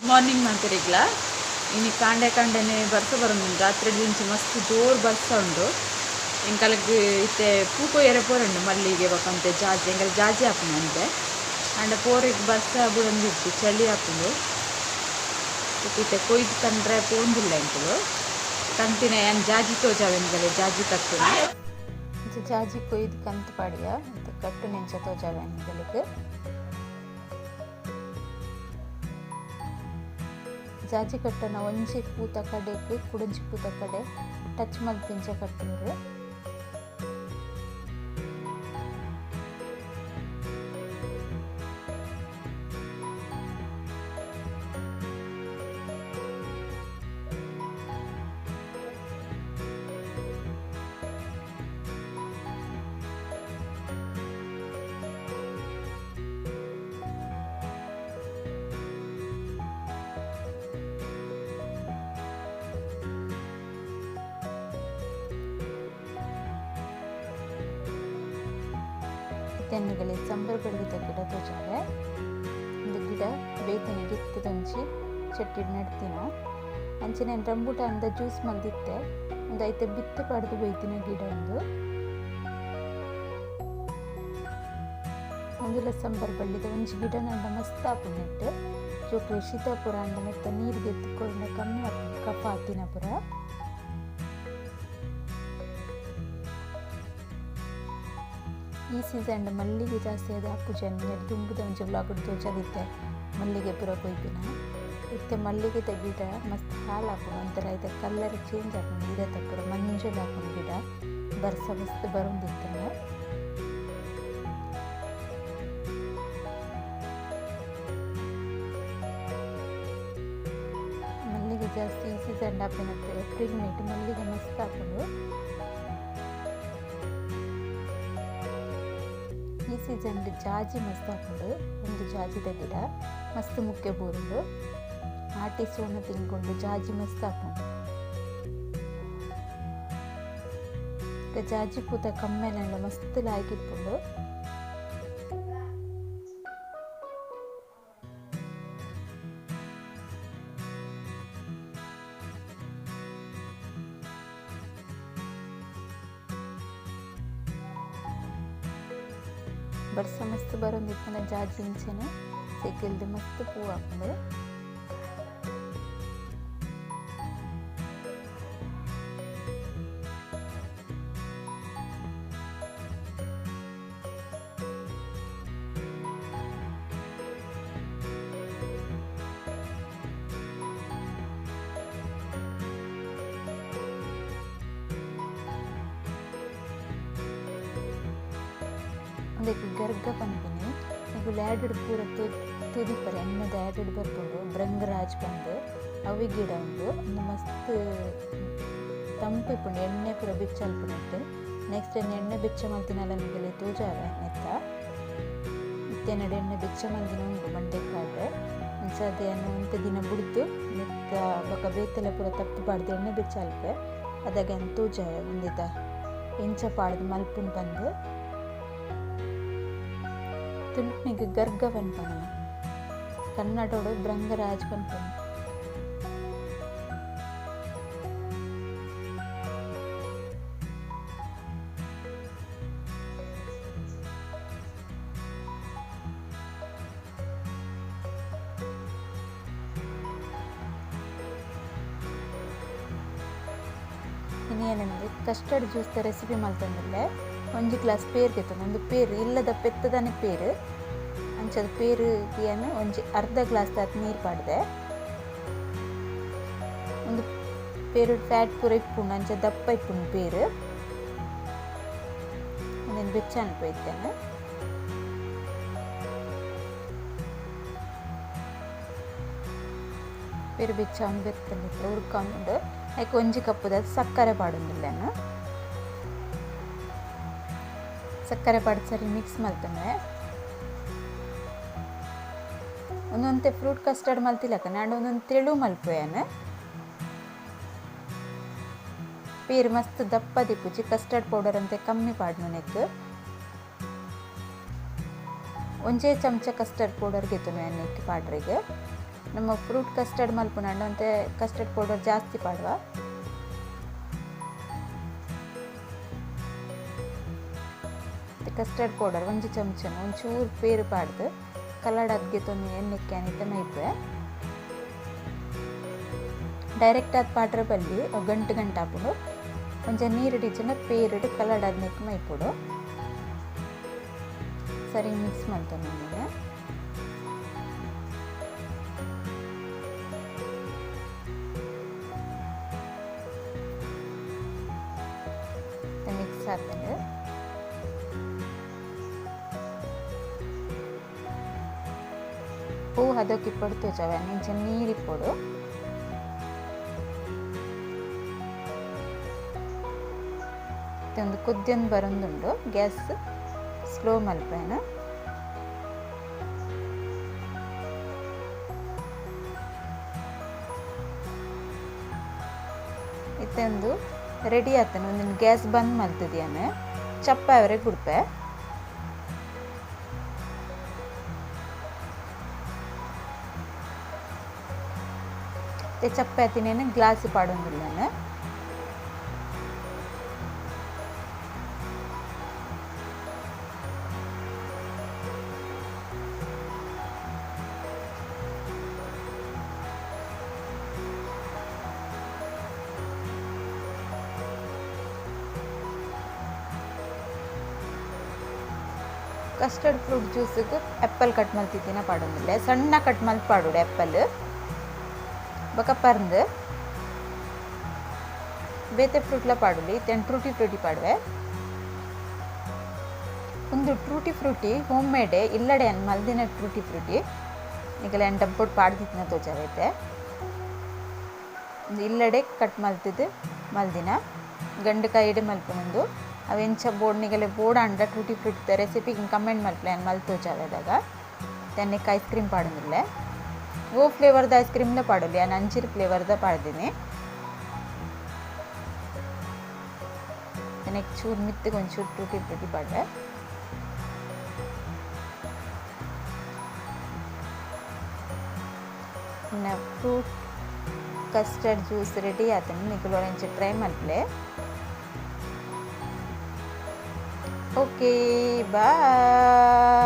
Morning ಮಾತೆರೆಗ್ಲ. ಇನಿ ಕಾಂಡೆ ಕಾಂಡೆನೆ ಬರ್ಸ ಬರೊಂದುಂಡು. ರಾತ್ರೆ ದಿಂಚಿ ಮಸ್ತ್ ಜೋರು ಬರ್ಸ ಉಂಡು. ಎಂಕಲಗ್ ಇತ್ತೆ ಪೂ ಕೊಯ್ಯರೆ ಪೋರುಂಡು ಮಲ್ಲಿಗೆ ಬೊಕಂತೆ ಜಾಜಿ. ಎಂಕಲ್ ಜಾಜಿ ಆಪುಂಡು ಅಂತೆ. ಆಂಡ ಪೋರೆಗ್ ಬರ್ಸ ಬುಡೊಂದಿಜ್ಜಿ, ಚಳಿ ಆಪುಂಡು. ಇತ್ತೆ ಕೊಯ್ದು ಕಂಡ್ರೆ ಪೋಂದಿಲ್ಲ ಎಂಕುಲು. ಕಂತಿನ ಯಾನ್ ಜಾಜಿ ತೋಜಾವೆ ನಿಗಲೆ ಜಾಜಿ ಕಟ್ಟುನ. ಇಂಚ ಜಾಜಿ ಕೊಯ್ದು ಕಂತ್ ಪಾಡಿಯ ಇತ್ತೆ ಕಟ್ಟುನ ಇಂಚ ತೋಜಾವೆ ನಿಗಲೆಗ್. ಜಾಜಿ ಕಟ್ಟುನ ಒಂಜಿ ಪೂತ ಕಡೆಕ್ ಕುಡೊಂಜಿ ಪೂತ ಕಡೆ ಟಚ್ ಮಲ್ತಿಂಚ ಕಟ್ಟುವೆರ್. ತೆನ್ನುಗಲೆ ಸಂಬರ್ ಬಳ್ಳಿದ ಗಿಡ ತೋಜಾವೆ. ಇಂದು ಗಿಡ ಬೇತನೆ ಗೆತ್ತುದಂಚಿ ಚಟ್ಟಿಡ್ ನಡ್ತಿನ. ಅಂಚನೆ ರಂಬುಟಾನ್ದ ಜ್ಯೂಸ್ ಮಲ್ದಿತ್ತೆ. ಒಂದು ಐತೆ ಬಿತ್ತು ಪಾಡ್ದು ಬೈತಿನ ಗಿಡ ಉಂದು. ಒಂದುಲ ಸಂಬರ್ ಬಳ್ಳಿದ ಒಂಜಿ ಗಿಡ ನಂಡ ಮಸ್ತ್ ಆಪುಂಡು ನೆಟ್ಟ್. ಜೋಕ್ಲೆ ಶೀತ ಪೂರ ಆಂಡ ನೆತ್ತ ನೀರ್ ಗೆತ್ತ್ ಕೊರ್ಂಡ ಕಮ್ಮಿ ಆಪುಂಡು ಕಫ ಆತಿನ ಪೂರ. ಈ ಸೀಸನ್ ಮಲ್ಲಿಗೆ ಜಾಸ್ತಿ ಅದು ಆಪುಜಿ ನೆಟ್ ದುಂಬುದ ಒಂಜಿ ವ್ಲಾಗ್ ತೋಜಾದಿತ್ತೆ ಮಲ್ಲಿಗೆ ಪೂರ ಕೊಯ್ಪಿನ. ಇತ್ತೆ ಮಲ್ಲಿಗೆದ ಗಿಡ ಮಸ್ತ್ ಹಾಲು ಆಪುಂಡು. ಒಂಥರ ಐತ ಕಲರ್ ಚೇಂಜ್ ಆಪುಂಡು. ಇರತ ಪೂರ ಮಂಜಲ್ ಆಪುಂಡು ಗಿಡ. ಬರ್ಸ ಮಸ್ತ್ ಬರೊಂದಿತ್ತಂಡ. ಮಲ್ಲಿಗೆ ಜಾಸ್ತಿ ಈ ಸೀಸನ್ ಆಪಿನತ್ತೆ ಏಪ್ರಿಲ್ ಮೇಟ್ ಮಲ್ಲಿಗೆ ಮಸ್ತ್ ಆಪುಂಡು. ಈ ಸೀಸನ್ ಜಾಜಿ ಮಸ್ತ್ ಆಪುಂಡು. ಒಂದು ಜಾಜಿದ ಗಿಡ ಮಸ್ತ್ ಮುಖ್ಯ ಬೂರುಂಡು. ಆಟಿ ಸೋಣ ತಿನ್ಕೊಂಡು ಜಾಜಿ ಮಸ್ತ್ ಆಪುಂಡು. ಜಾಜಿ ಪೂತ ಕಮ್ಮೆನಂಡ ಮಸ್ತ್ ಲಾಯ್ಕ್ ಇಪ್ಪುಂಡು. ಬರ್ಸ ಮಸ್ತ್ ಬರೊಂದಿತ್ತನ ಜಾಜಿ ಇಂಚನೆ ಸೆಕೆಲ್ದು ಮಸ್ತ್ ಪೂ ಆಪುಂಡು. ಉಂದೆಕ್ ಗರ್ಗ ಪನ್ಪಿನಿ ನಿಕುಲು ಆ್ಯಡೆಡ್ ಪೂರ ತುದಿಪರೆ ಎಣ್ಣೆದ ಆ್ಯಡೆಡ್ ಬರ್ಪುಂಡು. ಭೃಂಗರಾಜ್ ಪಂದ್ ಅವೆ ಗಿಡ ಉಂಡು. ಉಂದು ಮಸ್ತ್ ತಂಪು ಇಪ್ಪುಂಡು. ಎಣ್ಣೆ ಪೂರ ಬೆಚ್ಚ ಅಲ್ಪುಂಡು. ನೆಕ್ಸ್ಟ್ ಎಣ್ಣೆ ಬೆಚ್ಚ ಮಲ್ತಿನಲ ನಿಗಲೆ ತೋಜಾವೆ ನೆತ್ತ. ಇತ್ತೆ ನಡೆ ಎಣ್ಣೆ ಬೆಚ್ಚ ಮಲ್ದಿನ ಉಂಡು ಮಂಡೆಗ್ ಪಾಡ್ರೆ. ಅಂಚ ಅದೇನು ಒಂತೆ ದಿನ ಬುಡ್ದು ನೆತ್ತ ಬೊಕ ಬೇತೆಲ ಪೂರ ತಪ್ಪು ಪಾಡ್ದು ಎಣ್ಣೆ ಬೆಚ್ಚ ಅಲ್ಪೆ. ಅದಾಗ ತೋಜಾವೆ ಉಂದೆತ ಎಂಚ ಪಾಡ್ದು ಮಲ್ಪುಂಡು ಪಂದ್. ತುಳುಟ್ನಿಗ್ ಗರ್ಗ ಪನ್ಪುನ, ಕನ್ನಡೊಡು ಭೃಂಗರಾಜ್ ಪನ್ಪುನ. ಇನಿ ಏನಂದ್ರೆ ಕಸ್ಟರ್ಡ್ ಜ್ಯೂಸ್ ದ ರೆಸಿಪಿ ಮಲ್ತೊಂದುಲ್ಲೆ. ಒಂಜಿ ಗ್ಲಾಸ್ ಪೇರ್ ಗೆತ್ತೊಂದು, ಒಂದು ಪೇರ್ ಇಲ್ಲದ ಪೆತ್ತದನೆ ಪೇರ್. ಅಂಚದ ಪೇರು ಏನು ಒಂಜಿ ಅರ್ಧ ಗ್ಲಾಸ್ ದಾತ್ ನೀರು ಪಾಡ್ದೆ. ಒಂದು ಪೇರು ಫ್ಯಾಟ್ ಪೂರ ಇಪ್ಪುಂಡು, ಅಂಚ ದಪ್ಪ ಇಪ್ಪುಂಡು ಪೇರು. ಉಂದೆನ್ ಬೆಚ್ಚ ಅನ್ಪೋಯ್ತೇನೆ. ಪೇರು ಬೆಚ್ಚ ಬೆತ್ತಂದಿತ್ತೆ ಉರ್ಕೊಂಡು ಐಕ್ ಒಂಜಿ ಕಪ್ಪುದ ಸಕ್ಕರೆ ಪಾಡೊಂದುಲ್ಲೆನು. ಸಕ್ಕರೆ ಪಾಡ್ದು ಸರಿ ಮಿಕ್ಸ್ ಮಲ್ತೊಂಡೆ. ಒಂದೊಂತೆ ಫ್ರೂಟ್ ಕಸ್ಟರ್ಡ್ ಮಲ್ತಿಲಕನೆ ಆಂಡ ಒಂದೊಂದು ತೆಳು ಮಲ್ಪುವೆನ್. ಪೇರು ಮಸ್ತ್ ದಪ್ಪ ದಿಪ್ಪುಜಿ. ಕಸ್ಟರ್ಡ್ ಪೌಡರ್ ಅಂತೆ ಕಮ್ಮಿ ಪಾಡ್ನು ನೆಕ್. ಒಂಜೇ ಚಮಚ ಕಸ್ಟರ್ಡ್ ಪೌಡರ್ ಗೆತ್ತೊನುವೆ ನೆಕ್ ಪಾಡ್ರೆಗ್. ನಮ್ಮ ಫ್ರೂಟ್ ಕಸ್ಟರ್ಡ್ ಮಲ್ಪುನಂಡ ಒಂತೆ ಕಸ್ಟರ್ಡ್ ಪೌಡರ್ ಜಾಸ್ತಿ ಪಾಡುವ. ಕಸ್ಟರ್ಡ್ ಪೌಡರ್ ಒಂಜಿ ಚಮಚನ ಒಂಚೂರು ಪೇರು ಪಾಡ್ದು ಕಲ್ಲಡದ್ಗೆ ತೊಂದು ಎಣ್ಣೆಕ್ಕೆ ಅನಿತ ಮೈಪೆ. ಡೈರೆಕ್ಟ್ ಆದ್ ಪಾಡ್ರೆ ಬಲ್ಲಿ ಗಂಟು ಗಂಟು ಆಪುಂಡು. ಒಂಜ ನೀರು ಟೀಚನ ಪೇರುಡು ಕಲ್ಲಡದ್ನೆಕ್ ಮೈಪುಡು. ಸರಿ ಮಿಕ್ಸ್ ಮಲ್ತೊಂದು ಮಿಕ್ಸ್ ಆತಂಡು. ಪೂ ಹದಕ್ಕೆ ಇಪ್ಪಡು ತೋಜಾವೆ ಇಂಚ ನೀರು ಇಪ್ಪೊಡು. ಒಂದು ಕುದ್ಯೊಂದು ಬರೊಂದುಂಡು. ಗ್ಯಾಸ್ ಸ್ಲೋ ಮಲ್ಪೇನ. ಇತ್ತೊಂದು ರೆಡಿ ಆತನ. ಒಂದಿನ ಗ್ಯಾಸ್ ಬಂದ್ ಮಲ್ತದಿಯಾನ ಚಪ್ಪ ಅವರೆ ಕುಡ್ಪೆ. ಚಪ್ಪೆ ಆತಿನೇನು ಗ್ಲಾಸ್ ಪಾಡೊಂದಿಲ್ಲ. ಕಸ್ಟರ್ಡ್ ಫ್ರೂಟ್ ಜ್ಯೂಸಿಗೆ ಆ್ಯಪಲ್ ಕಟ್ ಮಲ್ತಿತ್ತಿನ ಪಾಡೊಂದಿಲ್ಲ. ಸಣ್ಣ ಕಟ್ ಮಲ್ತ್ ಪಾಡೋಡು ಆ್ಯಪಲ್ ಬೊಕ ಪರ್ಂದ್ ಬೇತೆ ಫ್ರೂಟ್ಲ ಪಾಡೊಲಿ. ಇತ್ತೆ ಟ್ರೂಟಿ ಫ್ರೂಟಿ ಪಾಡುವೆ. ಒಂದು ಟ್ರೂಟಿ ಫ್ರೂಟಿ ಹೋಮ್ ಮೇಡೆ ಇಲ್ಲಡೆ ಮಲ್ದಿನ ಟ್ರೂಟಿ ಫ್ರೂಟಿ ನಿಗಲ ಡಬ್ಬೊಡು ಪಾಡ್ದಿತ್ತಿನ ತೋಜಾವೈತೆ. ಇಲ್ಲಡೆ ಕಟ್ ಮಲ್ತಿದ್ದು ಮಲ್ದಿನ ಗಂಡು ಕಾಯಿಡೆ ಮಲ್ಪುನೊಂದು. ಅವು ಎಂಚ ಬೋರ್ಡ್ ನಿಗಲೆ ಬೋರ್ಡ್ ಅಂಡ ಟ್ರೂಟಿ ಫ್ರೂಟಿ ರೆಸಿಪಿ ಕಮೆಂಟ್ ಮಲ್ಪಲೆ ಯಾನ್ ಮಲ್ತ್ ತೋಜಾವೆದಾಗ. ತೆನ್ನೆಕ್ ಐಸ್ ಕ್ರೀಮ್ ಪಾಡೊಂದಿಲ್ಲೆ. ಓ ಫ್ಲೇವರ್ದ ಐಸ್ ಕ್ರೀಮ್ಲ ಪಾಡೊಲಿ. ಯಾನ್ ಅಂಚಿರ್ ಫ್ಲೇವರ್ದ ಪಾಡ್ದಿನಿ. ನೆಕ್ ಚೂರು ಮಿತ್ತಿಗೆ ಒಂಚೂರು ಟೂಟಿ ಫ್ರೂಟಿ ಪಾಡ್ವೆ. ಇನ್ನು ಫ್ರೂಟ್ ಕಸ್ಟರ್ಡ್ ಜ್ಯೂಸ್ ರೆಡಿ ಆತಂಡ್. ನಿಕುಲು ಒಂಚಿ ಟ್ರೈ ಮಲ್ಪಲೆ. Okay, bye.